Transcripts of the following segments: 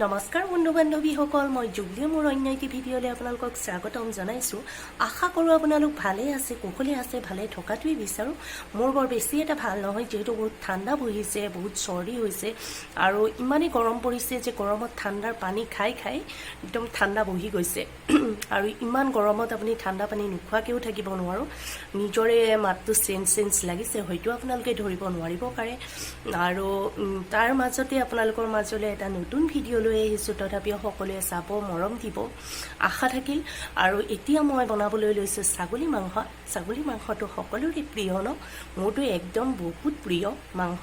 নমস্কাৰ বন্ধু বান্ধৱীসকল, মই জুবলিয়ে মোৰ অন্য এটি ভিডিঅ'লৈ আপোনালোকক স্বাগতম জনাইছোঁ। আশা কৰোঁ আপোনালোক ভালেই আছে, কুশলে আছে, ভালে থকাটোৱেই বিচাৰোঁ। মোৰ বৰ বেছি এটা ভাল নহয়, যিহেতু বহুত ঠাণ্ডা বহিছে, বহুত চৰ্দি হৈছে আৰু ইমানেই গৰম পৰিছে যে গৰমত ঠাণ্ডাৰ পানী খাই খাই একদম ঠাণ্ডা বহি গৈছে। আৰু ইমান গৰমত আপুনি ঠাণ্ডা পানী নোখোৱাকৈও থাকিব নোৱাৰোঁ। নিজৰে মাতটো চেঞ্জ চেঞ্জ লাগিছে, হয়তো আপোনালোকে ধৰিব নোৱাৰিব পাৰে। আৰু তাৰ মাজতে আপোনালোকৰ মাজলৈ এটা নতুন ভিডিঅ' লৈ আহিছোঁ। তথাপিও সকলোৱে চাব, মৰম দিব, আশা থাকিল। আৰু এতিয়া মই বনাবলৈ লৈছোঁ ছাগলী মাংস। ছাগলী মাংসটো সকলোৰে প্ৰিয় ন? মোৰতো একদম বহুত প্ৰিয় মাংস।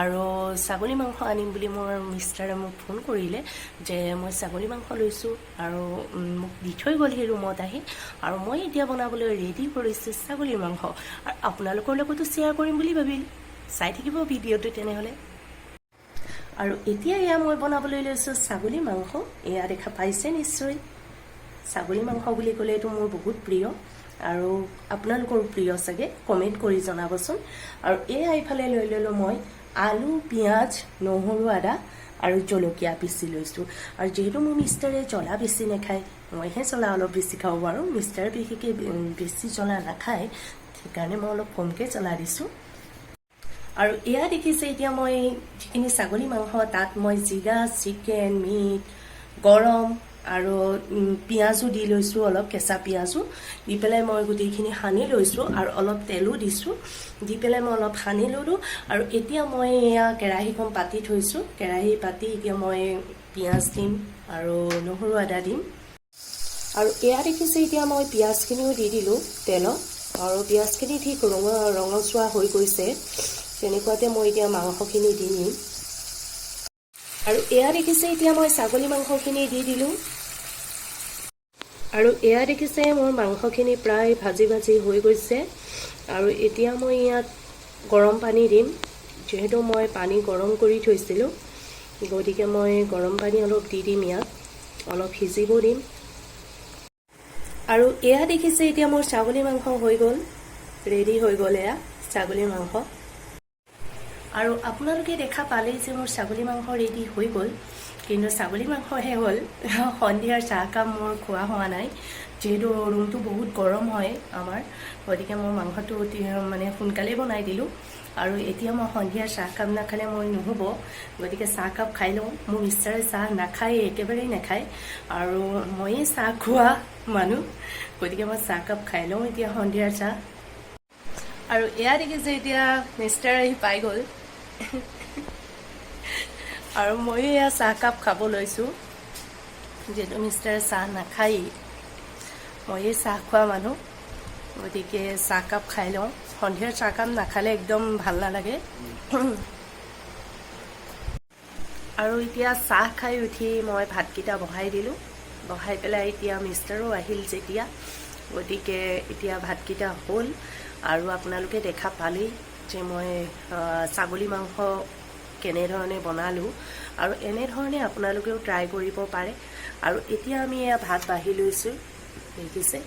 আৰু ছাগলী মাংস আনিম বুলি মোৰ মিষ্টাৰে মোক ফোন কৰিলে যে মই ছাগলী মাংস লৈছোঁ আৰু মোক দি থৈ গ'লহি ৰুমত আহি। আৰু মই এতিয়া বনাবলৈ ৰেডি কৰিছোঁ ছাগলীৰ মাংস আৰু আপোনালোকৰ লগতো শ্বেয়াৰ কৰিম বুলি ভাবিলোঁ। চাই থাকিব ভিডিঅ'টো তেনেহ'লে। আৰু এতিয়া এয়া মই বনাবলৈ লৈছোঁ ছাগলী মাংস। এয়া দেখা পাইছে নিশ্চয়। ছাগলী মাংস বুলি ক'লেতো মোৰ বহুত প্ৰিয় আৰু আপোনালোকৰো প্ৰিয় চাগে, কমেণ্ট কৰি জনাবচোন। আৰু এয়া এইফালে লৈ ল'লোঁ মই আলু, পিঁয়াজ, নহৰু, আদা আৰু জলকীয়া পিচি লৈছোঁ। আৰু যিহেতু মোৰ মিষ্টাৰে জ্বলা বেছি নাখায়, মইহে জ্বলা অলপ বেছি খাওঁ বাৰু, মিষ্টাৰে বিশেষকৈ বেছি জ্বলা নাখায়, সেইকাৰণে মই অলপ কমকৈ জ্বলা দিছোঁ। আৰু এয়া দেখিছে, এতিয়া মই যিখিনি ছাগলী মাংস, তাত মই জিৰা, চিকেন, মিট, গৰম আৰু পিঁয়াজো দি লৈছোঁ, অলপ কেঁচা পিঁয়াজো দি পেলাই মই গোটেইখিনি সানি লৈছোঁ আৰু অলপ তেলো দিছোঁ। দি পেলাই মই অলপ সানি ল'লোঁ। আৰু এতিয়া মই এয়া কেৰাহীখন পাতি থৈছোঁ। কেৰাহী পাতি এতিয়া মই পিঁয়াজ দিম আৰু নহৰু, আদা দিম। আৰু এয়া দেখিছে, এতিয়া মই পিঁয়াজখিনিও দি দিলোঁ তেলত আৰু পিঁয়াজখিনি ঠিক ৰঙা ৰঙচুৱা হৈ গৈছে, তেনেকুৱাতে মই এতিয়া মাংসখিনি দি দিম। আৰু এয়া দেখিছে, এতিয়া মই ছাগলী মাংসখিনি দি দিলোঁ। আৰু এয়া দেখিছে, মোৰ মাংসখিনি প্ৰায় ভাজি ভাজি হৈ গৈছে। আৰু এতিয়া মই ইয়াত গৰম পানী দিম। যিহেতু মই পানী গৰম কৰি থৈছিলোঁ, গতিকে মই গৰম পানী অলপ দি দিম ইয়াত, অলপ সিজিব দিম। আৰু এয়া দেখিছে, এতিয়া মোৰ ছাগলী মাংস হৈ গ'ল, ৰেডি হৈ গ'ল এয়া ছাগলী মাংস। আৰু আপোনালোকে দেখা পালেই যে মোৰ ছাগলী মাংস ৰেডি হৈ গ'ল। কিন্তু ছাগলী মাংসহে হ'ল, সন্ধিয়াৰ চাহকাপ মোৰ খোৱা হোৱা নাই। যিহেতু ৰুমটো বহুত গৰম হয় আমাৰ, গতিকে মই মাংসটো অতি মানে সোনকালেই বনাই দিলোঁ। আৰু এতিয়া মই সন্ধিয়াৰ চাহকাপ নাখালে মই নহ'ব, গতিকে চাহকাপ খাই লওঁ। মোৰ মিষ্টাৰে চাহ নাখায়, একেবাৰেই নাখায় আৰু ময়েই চাহ খোৱা মানুহ, গতিকে মই চাহকাপ খাই লওঁ এতিয়া সন্ধিয়াৰ চাহ। আৰু এয়া দেখিছে, এতিয়া মিষ্টাৰ আহি পাই গ'ল আৰু ময়ো এয়া চাহকাপ খাব লৈছোঁ। যিহেতু মিষ্টাৰে চাহ নাখায়েই, ময়েই চাহ খোৱা মানুহ, গতিকে চাহকাপ খাই লওঁ। সন্ধিয়াৰ চাহকাপ নাখালে একদম ভাল নালাগে। আৰু এতিয়া চাহ খাই উঠি মই ভাতকেইটা বহাই দিলোঁ। বহাই পেলাই এতিয়া মিষ্টাৰো আহিল যেতিয়া, গতিকে এতিয়া ভাতকেইটা হ'ল। আৰু আপোনালোকে দেখা পালেই যে মই ছাগলী মাংস কেনেধৰণে বনালোঁ আৰু এনেধৰণে আপোনালোকেও ট্ৰাই কৰিব পাৰে। আৰু এতিয়া আমি এয়া ভাত বাঢ়ি লৈছোঁ। দেখিছে,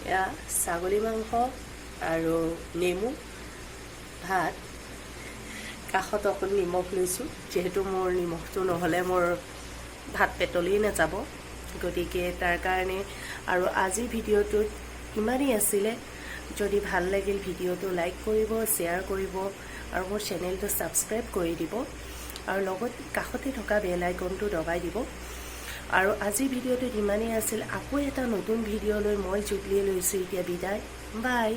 এয়া ছাগলী মাংস আৰু নেমু, ভাত, কাষত অকণ নিমখ লৈছোঁ, যিহেতু মোৰ নিমখটো নহ'লে মোৰ ভাত পেটলেই নাযাব, গতিকে তাৰ কাৰণে। আৰু আজিৰ ভিডিঅ'টোত ইমানেই আছিলে। যদি ভাল লাগিল ভিডিঅ'টো, লাইক কৰিব, শ্বেয়াৰ কৰিব আৰু মোৰ চেনেলটো ছাবস্ক্ৰাইব কৰি দিব আৰু লগত কাষতে থকা বেল আইকনটো দবাই দিব। আৰু আজিৰ ভিডিঅ'টোত ইমানেই আছিল। আকৌ এটা নতুন ভিডিঅ' লৈ মই জুবলিয়ে লৈছোঁ এতিয়া বিদায়। বাই।